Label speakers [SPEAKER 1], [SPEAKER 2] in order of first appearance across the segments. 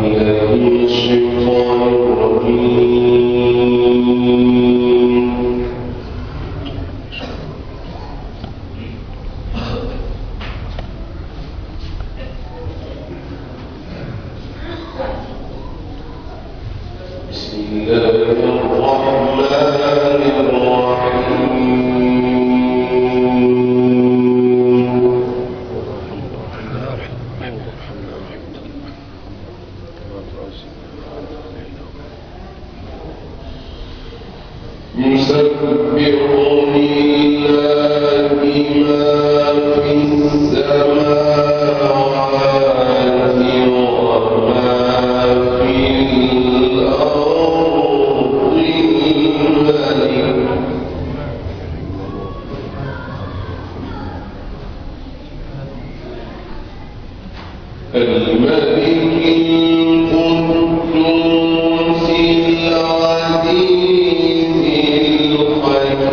[SPEAKER 1] بالله من الشيطان الرجيم. بسم الله الرحمن الرحيم. يسبح لله ما في السماوات وما في الأرض الملك القدوس العزيز الحكيم.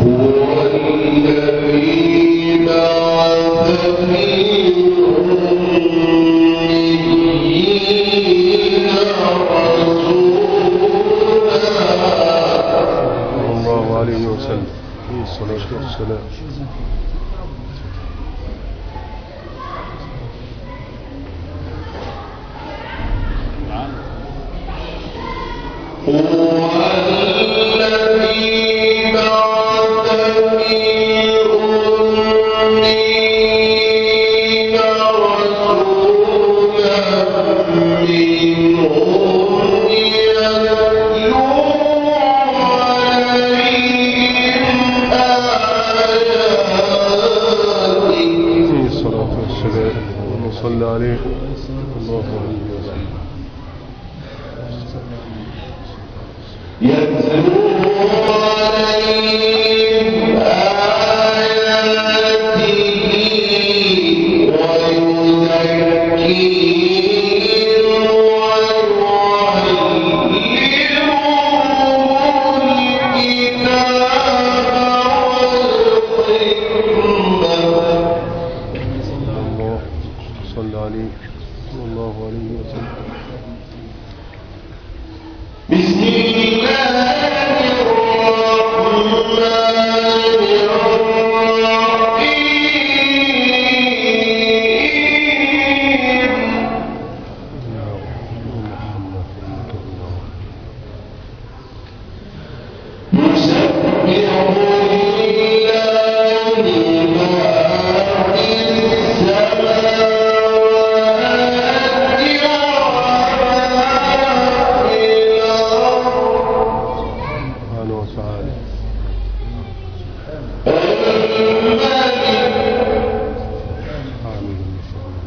[SPEAKER 1] هو الذي بعث في الأميين رسولا
[SPEAKER 2] صلى الله عليه وسلم. الصلاة والسلام.
[SPEAKER 1] هو الذي بعث في الأميين رسولا منهم يتلو عليهم آياته.
[SPEAKER 2] الصلاة والسلام. وصلى عليه الله عليه وسلم.
[SPEAKER 1] يتلو عليهم آياته ويزكيهم ويعلمهم الكتاب والحكمة.
[SPEAKER 2] الله صلى عليه صلى الله عليه وسلم.
[SPEAKER 1] بسم الله الرحمن الرحيم. يسبح لله ما في السماوات وما في الأرض
[SPEAKER 2] سبحانه وتعالى.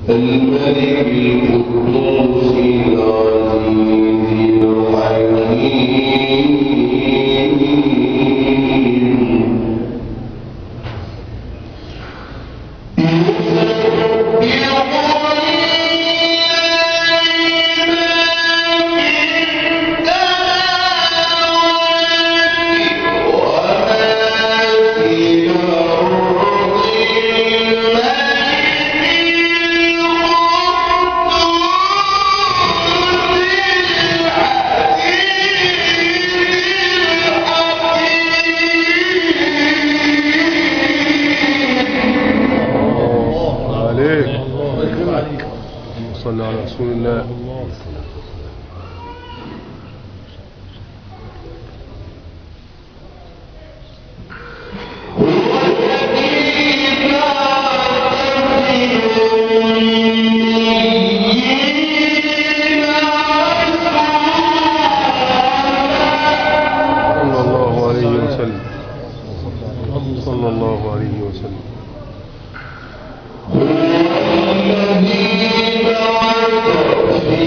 [SPEAKER 1] الملك القدوس العزيز الحكيم.
[SPEAKER 2] عليك صلى على رسول الله. صلى الله عليه وسلم. صلى الله عليه وسلم.
[SPEAKER 1] الذي بعث في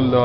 [SPEAKER 2] صلى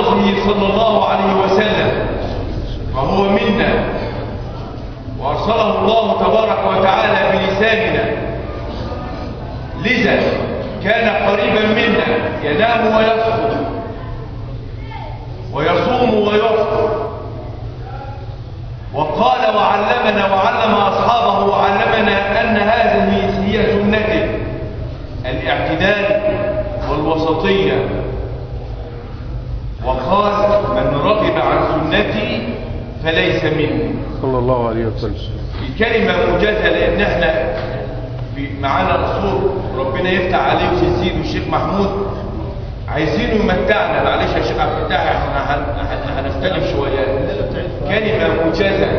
[SPEAKER 2] عليه صلى الله عليه وسلم.
[SPEAKER 1] وهو منا، وأرسله الله تبارك وتعالى
[SPEAKER 3] ينام ويصحو ويصوم ويفطر. وقال وعلمنا وعلم أصحابه وعلمنا أن هذه هي سنته، الاعتدال والوسطية. وقال من رغب عن سنتي فليس مني،
[SPEAKER 2] صلى الله عليه وسلم.
[SPEAKER 3] الكلمة موجزة لأن احنا معانا أصول ربنا يفتح عليه ويزيد، والشيخ محمود عايزينه يمتعنا. معلش يا شيخ عبد الفتاح احنا هنختلف شوية. كلمة موجزة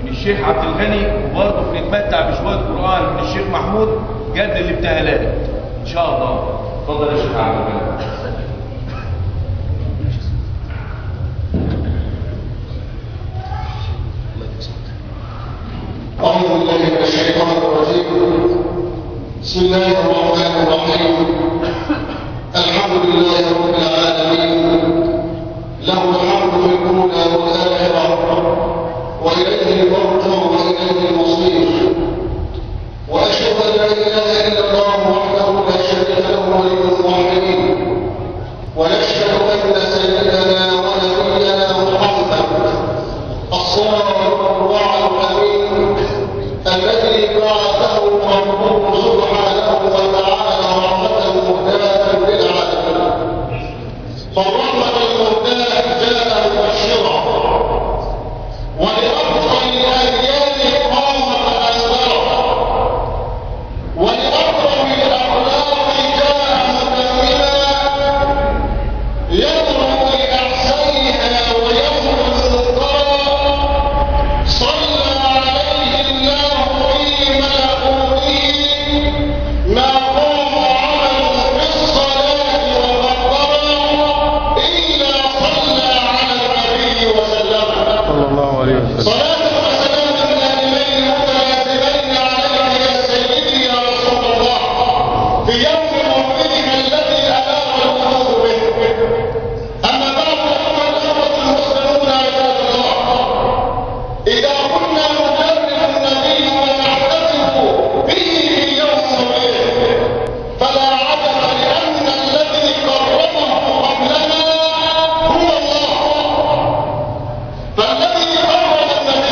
[SPEAKER 3] من الشيخ عبد الغني، وبرضه بنتمتع بشوية قرآن من الشيخ محمود قبل الابتهالات إن شاء الله. اتفضل يا شيخ عبد الغني.
[SPEAKER 1] أعوذ بالله من الشيطان الرجيم. بسم الله الرحمن الرحيم. الحمد لله رب العالمين، له الحمد في الأولى والآخرة، وإليه المرجع وإليه المصير، وأشهد أن لا إله إلا الله وحده لا شريك له ولي الموحدين، ونشهد أن سيدنا ونبينا محمد الصادق الوعد الأمين الذي بعثه ربه سبحانه وتعالى رحمة مهداة للعالمين. فالرحمة المهداة جاء مبشرا، ولأفضل الأديان قام فأنذرا، ولأكرم الأخلاق جاء متمما، يدعو لأحسنها ويمحو المنكرا. صلى عليه الله في ملكوته ما قام عمل في الصلاة وفضلا إلا صلى على النبي وسلم،
[SPEAKER 2] صلى الله عليه وسلم.
[SPEAKER 1] صلاة وسلام دائمين متلازمين عليك يا سيدي يا رسول الله في يوم مولدك الذي أنار القلوب به. أما بعد، أيها الأخوة المسلمون عباد الله، إذا كنا نكرم النبي ونحتفل به في يوم مولده فلا عجب، لأن الذي كرمه قبلنا هو الله. فالذي كرم النبي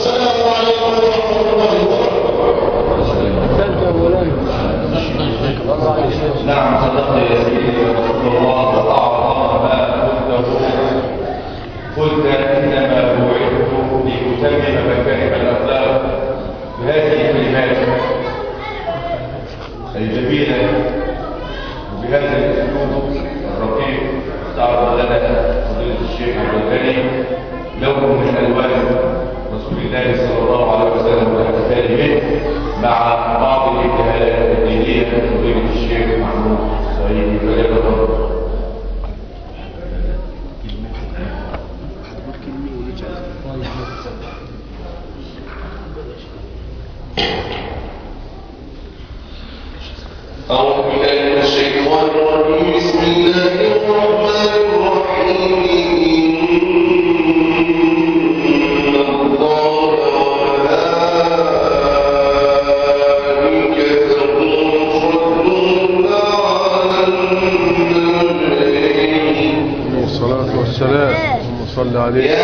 [SPEAKER 1] والسلام عليكم ورحمة الله وبركاته.
[SPEAKER 3] نعم صدقت يا سيدي رسول الله، وأعظم ما قلته قلت إنما بعثت لأتمم مكارم الأخلاق بهذه الكلمات الجميلة وبهذا الأسلوب الرقيق. استعرض لنا فضيلة الشيخ عبد الغني لون من ألوان رسول الله صلى الله عليه وسلم والاحتفال به مع بعض الابتهالات الدينية لفضيلة الشيخ محمود الصعيدي. فليتفضل.
[SPEAKER 1] أعوذ بالله من الشيطان الرجيم. بسم الله الرحمن الرحيم. إن الله وملائكته يصلون على النبي.
[SPEAKER 2] الصلاة والسلام صل عليه.
[SPEAKER 1] يا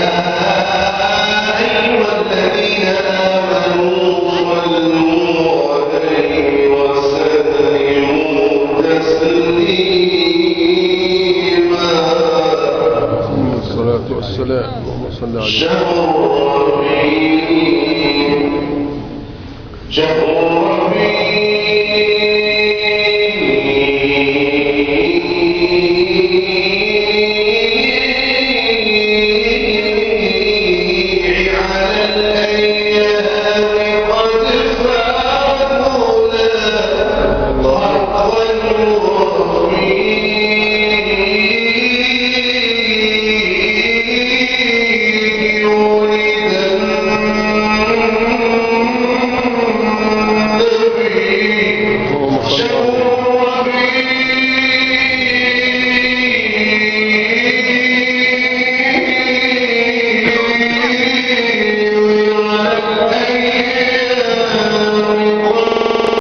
[SPEAKER 1] أيها الذين آمنوا صلوا عليه وسلموا تسليما.
[SPEAKER 2] الصلاة والسلام اللهم صل عليه.